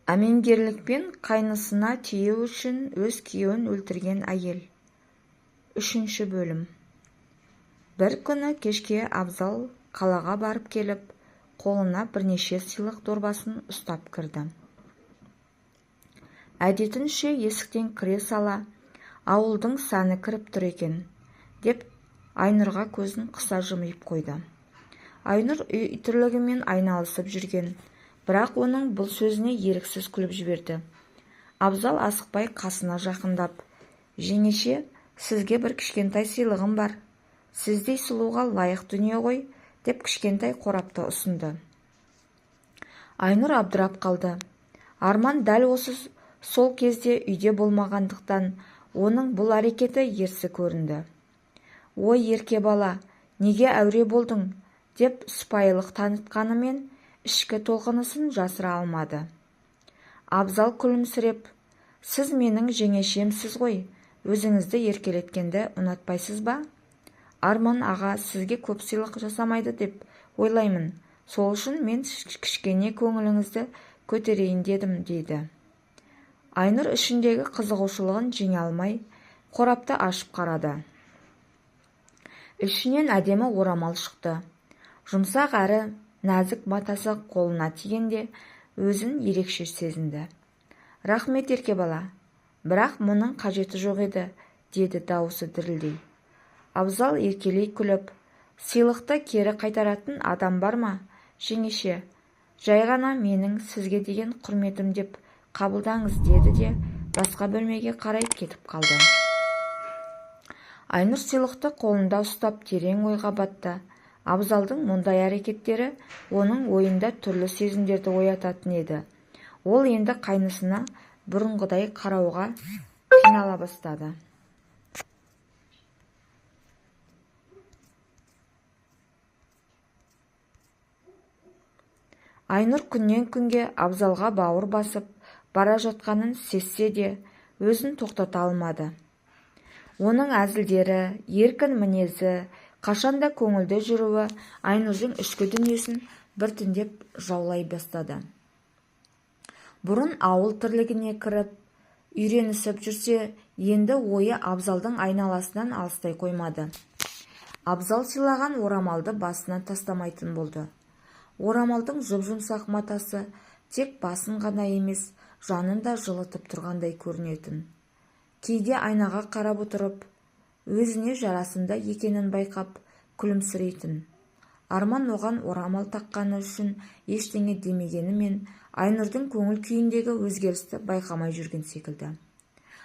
Әмеңгерлікпен қайнысына тию үшін өз күйеуін өлтірген әйел. Үшінші бөлім. Бір күні кешке Абзал қалаға барып келіп, қолына бірнеше сыйлық дорбасын ұстап кірді. Әдетінше есіктен кіре сала, ауылдың сәні кіріп тұр екен, деп Айнұрға көзін қыса жымиып қойды. Айнұр үй тірлігімен айналысып жүрген, бірақ оның бұл сөзіне еріксіз күліп жіберді. Абзал асықпай қасына жақындап, «Жеңеше, сізге бір кішкентай сыйлығым бар. Сіздей сұлуға лайық дүние ғой», деп кішкентай қорапты ұсынды. Айнұр абдырап қалды. Арман дәл осы сол кезде үйде болмағандықтан оның бұл әрекеті ерсі көрінді. «Ой, ерке бала, неге әуре болдың?» деп сыпайылық танытқанымен ішкі толқынысын жасыра алмады. Абзал күлімсіреп, «Сіз менің жеңешемсіз ғой, өзіңізді еркелеткенді ұнатпайсыз ба? Арман аға сізге көп сыйлық жасамайды деп ойлаймын, сол үшін мен кішкене көңіліңізді көтерейін дедім», дейді. Айнұр ішіндегі қызығушылығын жеңе алмай, қорапты ашып қарады. Ішінен әдемі орамал шықты. Жұмсақ әрі нәзік матасы қолына тигенде өзін ерекше сезінді. «Рахмет, ерке бала, бірақ мұның қажеті жоқ еді», деді дауысы дірілдей. Абзал еркелей күліп, «Сыйлықты кері қайтаратын адам бар ма, жеңеше? Жай ғана менің сізге деген құрметім деп қабылдаңыз», деді де басқа бөлмеге қарай кетіп қалды. Айнұр сыйлықты қолында ұстап терең ойға батты. Абзалдың мұндай әрекеттері оның ойында түрлі сезімдерді оятатын еді. Ол енді қайнысына бұрынғыдай қарауға қинала бастады. Айнұр күннен күнге Абзалға бауыр басып бара жатқанын сезсе де, өзін тоқтата алмады. Оның әзілдері, еркін мінезі, қашанда көңілді жүруі Айнұрдың ішкі дүниесін біртіндеп жаулай бастады. Бұрын ауыл тірлігіне кіріп, үйренісіп жүрсе, енді ойы Абзалдың айналасынан алыстай қоймады. Абзал сыйлаған орамалды басынан тастамайтын болды. Орамалдың жұп-жұмсақ матасы тек басын ғана емес, жанын да жылытып тұрғандай көрінетін. Кейде айнаға қарап отырып, өзіне жарасымды екенін байқап, күлімсірейтін. Арман оған орамал таққаны үшін ештеңе демегенімен, Айнұрдың көңіл күйіндегі өзгерісті байқамай жүрген секілді.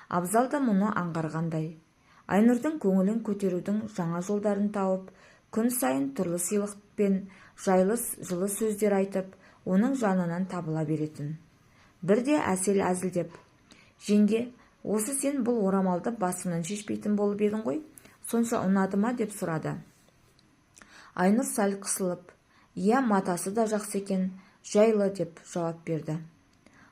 Абзал да мұны аңғарғандай. Айнұрдың көңілін көтерудің жаңа жолдарын тауып, күн сайын түрлі сыйлық пен жайлы жылы сөздер айтып, оның жанынан табыла беретін. Бірде Әсел әзілдеп, «Жеңге, осы сен бұл орамалды басыңнан шешпейтін болып едің ғой, сонша ұнады ма?» деп сұрады. Айнұр сәл қысылып, «Иә, матасы да жақсы екен, жайлы», деп жауап берді.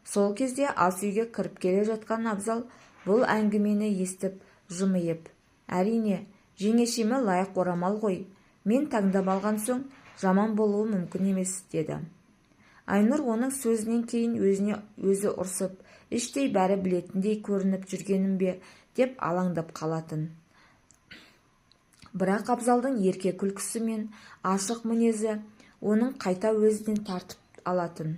Сол кезде ас үйге кіріп келе жатқан Абзал бұл әңгімені естіп, жымиып, «Әрине, жеңешеме лайық орамал ғой, мен таңдап алған соң жаман болуы мүмкін емес», деді. Айнұр оның сөзінен кейін өзіне өзі ұрсып, іштей бәрі білетіндей көрініп жүргенім бе деп алаңдап қалатын. Бірақ Абзалдың ерке күлкісі мен ашық мінезі оның қайта өзінен тартып алатын.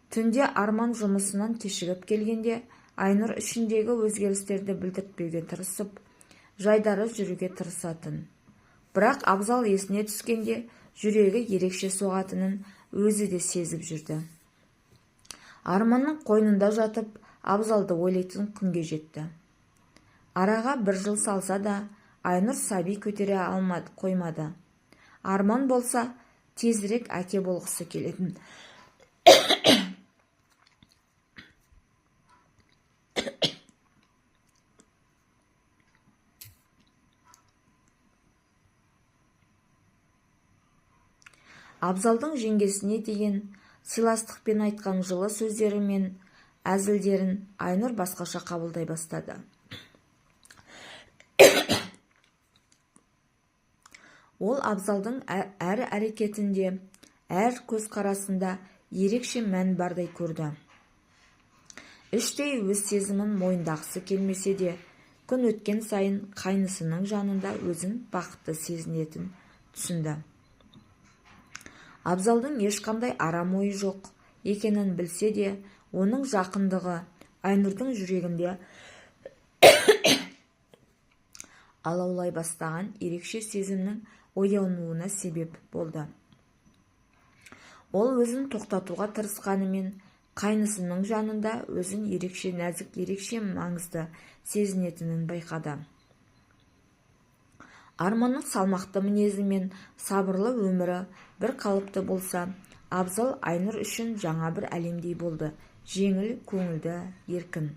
Түнде Арман жұмысынан кешігіп келгенде Айнұр ішіндегі өзгерістерді білдіртпеуге тырысып, жайдары жүруге тырысатын. Бірақ Абзал есіне түскенде жүрегі ерекше соғатынын өзі де сезіп жүрді. Арманның қойнында жатып, Абзалды ойлайтын күнге жетті. Араға бір жыл салса да, Айнұр сәби көтере алмады, қоймады. Арман болса, тезірек әке болғысы келетін. Абзалдың жеңгесіне деген сыйластықпен айтқан жылы сөздері мен әзілдерін Айнұр басқаша қабылдай бастады. Ол Абзалдың әр әрекетінде, әр көзқарасында ерекше мән бардай көрді. Іштей өз сезімін мойындағысы келмесе де, күн өткен сайын қайнысының жанында өзін бақытты сезінетінін түсінді. Абзалдың ешқандай арам ойы жоқ екенін білсе де, оның жақындығы Айнұрдың жүрегінде алаулай бастаған ерекше сезімнің оянуына себеп болды. Ол өзін тоқтатуға тырысқанымен, қайнысының жанында өзін ерекше нәзік, ерекше маңызды сезінетінін байқады. Арманның салмақты мінезі мен сабырлы өмірі бір қалыпты болса, Абзал Айнұр үшін жаңа бір әлемдей болды, жеңіл, көңілді, еркін.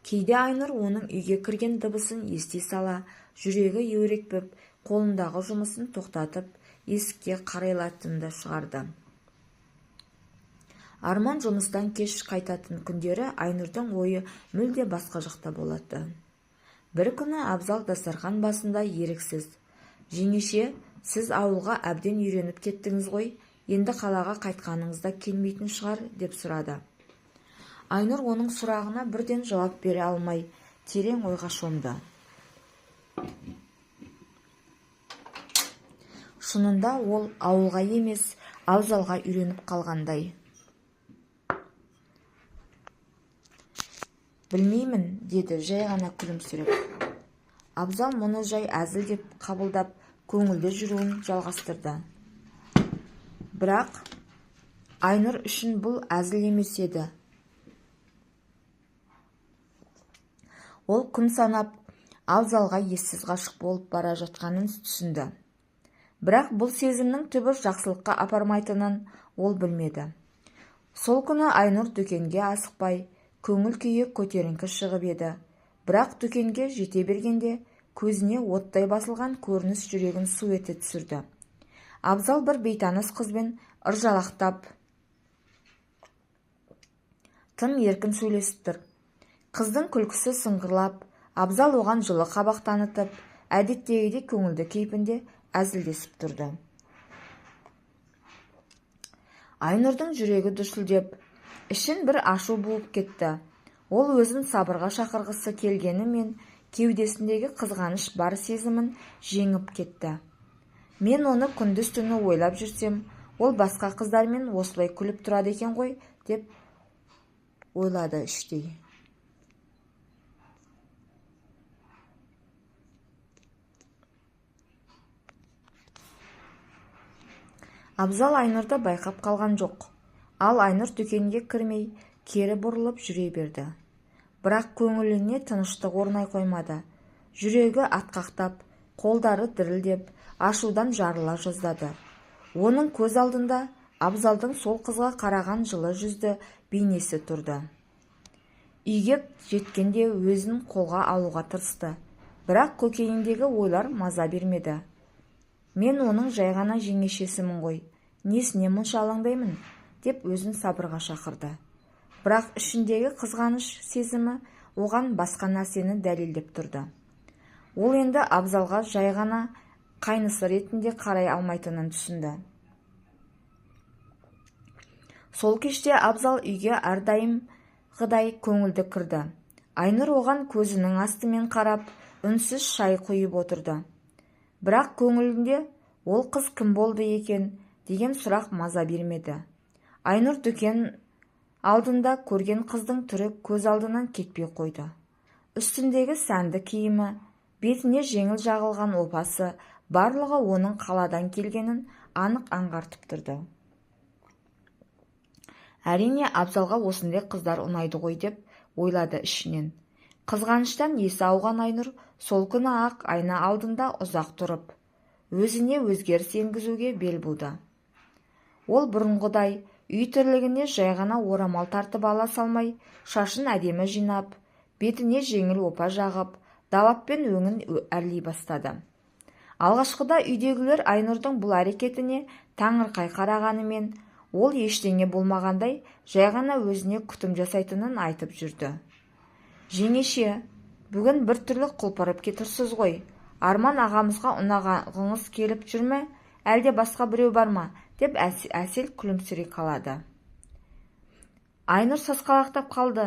Кейде Айнұр оның үйге кірген дыбысын ести сала, жүрегі өрекпіп, қолындағы жұмысын тоқтатып, есікке қарайлатынды шығарды. Арман жұмыстан кеш қайтатын күндері Айнұрдың ойы мүлде басқа жақта болады. Бір күні Абзал дастархан басында еріксіз: "Жеңеше, сіз ауылға әбден үйреніп кеттіңіз ғой, енді қалаға қайтқаныңыз да келмейтін шығар", – деп сұрады. Айнұр оның сұрағына бірден жауап бере алмай, терең ойға шомды. Шынында ол ауылға емес, Абзалға үйреніп қалғандай. "Білмеймін", – деді жай ғана күлімсіреп. Абзал мұны жай әзіл деп қабылдап, көңілді жүруін жалғастырды. Бірақ Айнұр үшін бұл әзіл емес еді. Ол күн санап Абзалға ессіз ғашық болып бара жатқанын түсінді. Бірақ бұл сезімнің түбі жақсылыққа апармайтынын ол білмеді. Сол күні Айнұр дүкенге асықпай, көңіл күйі көтеріңкі шығып еді. Бірақ дүкенге жете бергенде көзіне оттай басылған көрініс жүрегін су ете түсірді. Абзал бір бейтаныс қызбен ыржалақтап, тым еркін сөйлесіп тұр. Қыздың күлкісі сыңғырлап, Абзал оған жылы қабақ танытып, әдеттегідей көңілді кейпінде әзілдесіп тұрды. Айнұрдың жүрегі дүрсілдеп, ішін бір ашу буып кетті. Ол өзін сабырға шақырғысы келгенімен, кеудесіндегі қызғаныш бар сезімін жеңіп кетті. "Мен оны күндіз-түні ойлап жүрсем, ол басқа қыздармен осылай күліп тұрады екен ғой", деп ойлады іштей. Абзал Айнұрды байқап қалған жоқ. Ал Айнұр дүкенге кірмей, кері бұрылып жүре берді. Бірақ көңіліне тыныштық орнай қоймады. Жүрегі атқақтап, қолдары дірілдеп, ашудан жарыла жаздады. Оның көз алдында Абзалдың сол қызға қараған жылы жүзді бейнесі тұрды. Үйге жеткенде өзін қолға алуға тырысты. Бірақ көкейіндегі ойлар маза бермеді. "Мен оның жай ғана жеңешесімін ғой, несіне мұнша алаңдаймын", деп өзін сабырға шақырды. Бірақ ішіндегі қызғаныш сезімі оған басқа нәрсені дәлелдеп тұрды. Ол енді Абзалға жай ғана қайнысы ретінде қарай алмайтынын түсінді. Сол кеште Абзал үйге әрдайымғыдай көңілді кірді. Айнұр оған көзінің астымен қарап, үнсіз шай құйып отырды. Бірақ көңілінде ол қыз кім болды екен деген сұрақ маза бермеді. Айнұр дүкен алдында көрген қыздың түрі көз алдынан кетпей қойды. Үстіндегі сәнді киімі, бетіне жеңіл жағылған опасы, барлығы оның қаладан келгенін анық аңғартып тұрды. Әрине, Абзалға осындай қыздар ұнайды ғой деп ойлады ішінен. Қызғаныштан есі ауған Айнұр сол күні ақ айна алдында ұзақ тұрып, өзіне өзгеріс енгізуге бел буды. Ол бұрынғыдай үй тірлігіне жай ғана орамал тартып ала салмай, шашын әдемі жинап, бетіне жеңіл опа жағып, далаппен өңін әрлей бастады. Алғашқыда үйдегілер Айнұрдың бұл әрекетіне таңырқай қарағанымен, ол ештеңе болмағандай жай ғана өзіне күтім жасайтынын айтып жүрді. "Жеңеше, бүгін бір түрлі құлпырып тұрсыз ғой. Арман ағамызға ұнағыңыз келіп жүр ме, әлде басқа біреу бар ма?" деп Әсел күлімсірей қалады. Айнұр сасқалақтап қалды,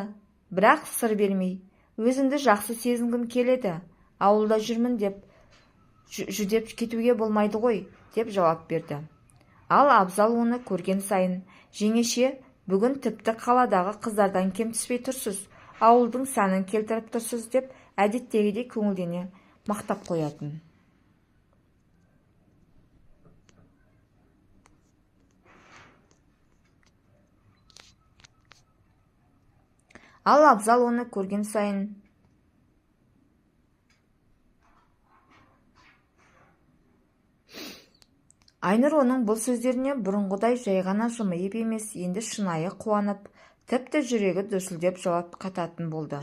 бірақ сыр бермей, өзіңді жақсы сезінгім келеді, ауылда жүрмін деп жүдеп кетуге болмайды ғой, деп жауап берді. Ал Абзал оны көрген сайын, жеңеше, бүгін тіпті қаладағы қыздардан кем түспей тұрсыз, ауылдың сәнін келтіріп тұрсыз деп әдеттегідей көңілдене мақтап қоятын. Ал Абзал оны көрген сайын Айнұр оның бұл сөздеріне бұрынғыдай жай ғана жымиып емес, енді шынайы қуанып, тіпті жүрегі дүрсілдеп жауап қататын болды.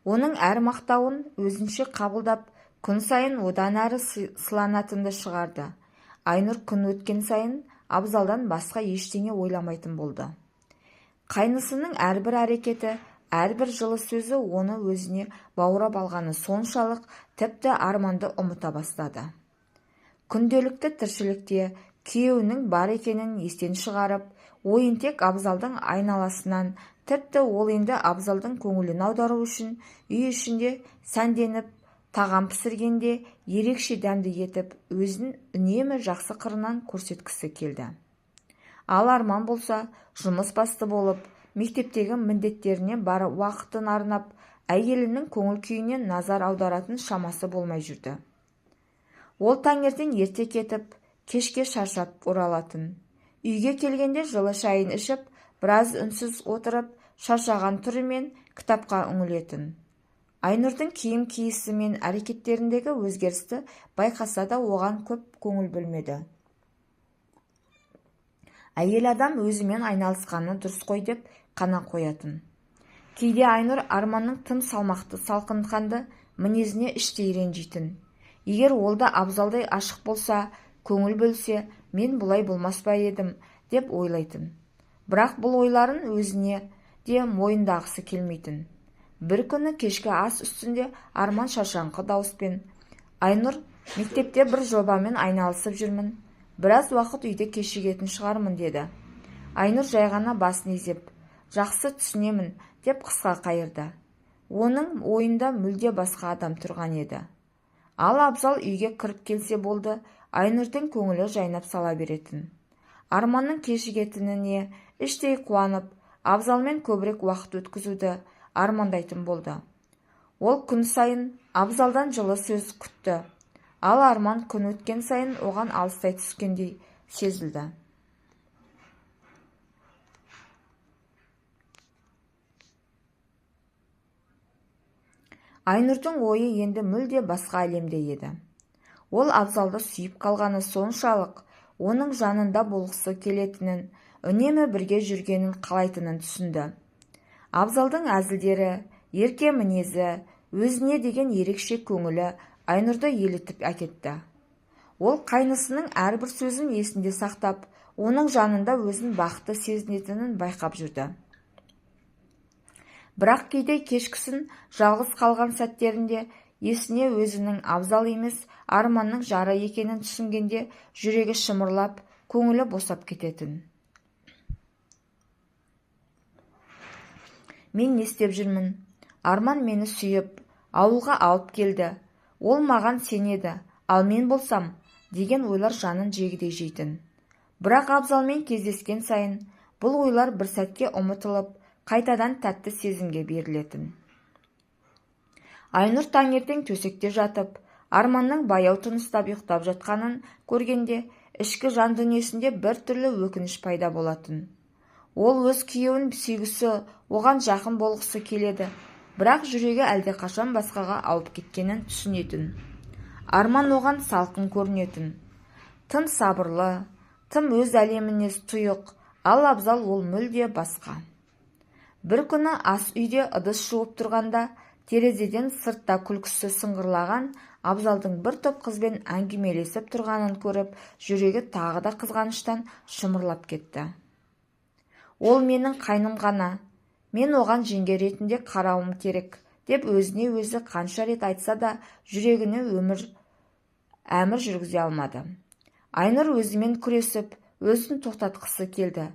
Оның әр мақтауын өзінше қабылдап, күн сайын одан әрі сыланатынды шығарды. Айнұр күн өткен сайын Абзалдан басқа ештеңе ойламайтын болды. Қайнысының әрбір әрекеті, әрбір жылы сөзі оны өзіне баурап алғаны соншалық, тіпті Арманды ұмыта бастады. Күнделікті тіршілікте күйеуінің бар екенін естен шығарып, ойын тек Абзалдың айналасынан, тіпті ол енді Абзалдың көңілін аудару үшін үй ішінде сәнденіп, тағам пісіргенде ерекше дәмді етіп, өзін үнемі жақсы қырынан көрсеткісі келді. Ал Арман болса, жұмыс басты болып, мектептегі міндеттеріне бар уақытын арнап, әйелінің көңіл күйіне назар аударатын шамасы болмай жүрді. Ол таңертең ерте кетіп, кешке шаршап оралатын. Үйге келгенде жылы шайын ішіп, біраз үнсіз отырып, шаршаған түрімен кітапқа үңілетін. Айнұрдың киім киісі мен әрекеттеріндегі өзгерісті байқаса да оған көп көңіл бөлмеді. Әйел адам өзімен айналысқаны дұрыс қой деп қана қоятын. Кейде Айнұр Арманның тым салмақты, салқынқанды мінезіне іштей ренжитін. Егер ол да Абзалдай ашық болса, көңіл бөлсе, мен бұлай болмас па едім деп ойлайтын. Бірақ бұл ойларын өзіне де мойындағысы келмейтін. Бір күні кешкі ас үстінде Арман шаршаңқы дауыспен, Айнұр, мектепте бір жобамен айналысып жүрмін, біраз уақыт үйде кешігетін шығармын деді. Айнұр жай ғана басын изеп, жақсы түсінемін деп қысқа қайырды. Оның ойында мүлде басқа адам тұрған еді. Ал Абзал үйге кіріп келсе болды, Айнұрдың көңілі жайнап сала беретін. Арманның кешігетініне іштей қуанып, Абзалмен көбірек уақыт өткізуді армандайтын болды. Ол күн сайын Абзалдан жылы сөз күтті. Ал Арман күн өткен сайын оған алыстай түскендей сезілді. Айнұрдың ойы енді мүлде басқа әлемде еді. Ол Абзалды сүйіп қалғаны соншалық, оның жанында болғысы келетінін, үнемі бірге жүргенін қалайтынын түсінді. Абзалдың әзілдері, ерке мінезі, өзіне деген ерекше көңілі Айнұрды елітіп әкетті. Ол қайнысының әрбір сөзін есінде сақтап, оның жанында өзін бақытты сезінетінін байқап жүрді. Бірақ кейде кешкісін жалғыз қалған сәттерінде есіне өзінің Абзал емес, Арманның жары екенін түсінгенде жүрегі шымырлап, көңілі босап кететін. Мен не істеп жүрмін? Арман мені сүйіп, ауылға алып келді. Ол маған сенеді, ал мен болсам, деген ойлар жанын жегідей жейтін. Бірақ Абзалмен кездескен сайын бұл ойлар бір сәтке ұмытылып, қайтадан тәтті сезімге берілетін. Айнұр таңертең төсекте жатып, Арманның баяу тыныстап ұйықтап жатқанын көргенде, ішкі жан дүниесінде бір түрлі өкініш пайда болатын. Ол өз күйеуін сүйгісі, оған жақын болғысы келеді, бірақ жүрегі әлдеқашан басқаға ауып кеткенін түсінетін. Арман оған салқын көрінетін. Тым сабырлы, тым өз әлеміне тұйық, ал Абзал ол мүлде басқа. Бір күні ас үйде ыдыс жуып тұрғанда, терезеден сыртта күлкісі сыңғырлаған Абзалдың бір топ қызбен әңгімелесіп тұрғанын көріп, жүрегі тағы да қызғаныштан шымырлап кетті. Ол менің қайным ғана, мен оған жеңге ретінде қарауым керек, деп өзіне өзі қанша рет айтса да, жүрегіне әмір жүргізе алмады. Айнұр өзімен күресіп, өзін тоқтатқысы келді.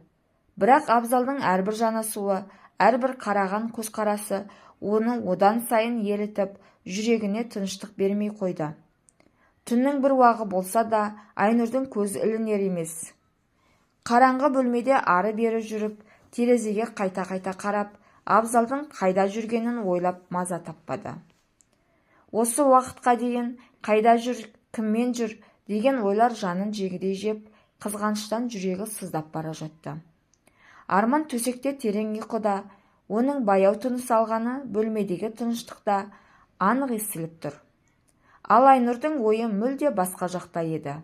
Бірақ Абзалдың әрбір жанасуы, әрбір қараған көзқарасы оны одан сайын елітіп, жүрегіне тыныштық бермей қойды. Түннің бір уағы болса да, Айнұрдың көзі ілінер емес. Қараңғы бөлмеде ары-бері жүріп, терезеге қайта-қайта қарап, Абзалдың қайда жүргенін ойлап маза таппады. Осы уақытқа дейін қайда жүр, кіммен жүр деген ойлар жанын жегідей жеп, қызғаныштан жүрегі сыздап бара жатты. Арман төсекте терең ұйқыда, оның баяу тыныс алғаны бөлмедегі тыныштықта анық естіліп тұр. Ал Айнұрдың ойы мүлде басқа жақта еді.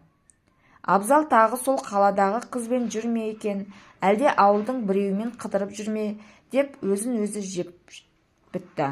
Абзал тағы сол қаладағы қызбен жүр ме екен, әлде ауылдың біреуімен қыдырып жүр ме деп өзін өзі жеп бітті.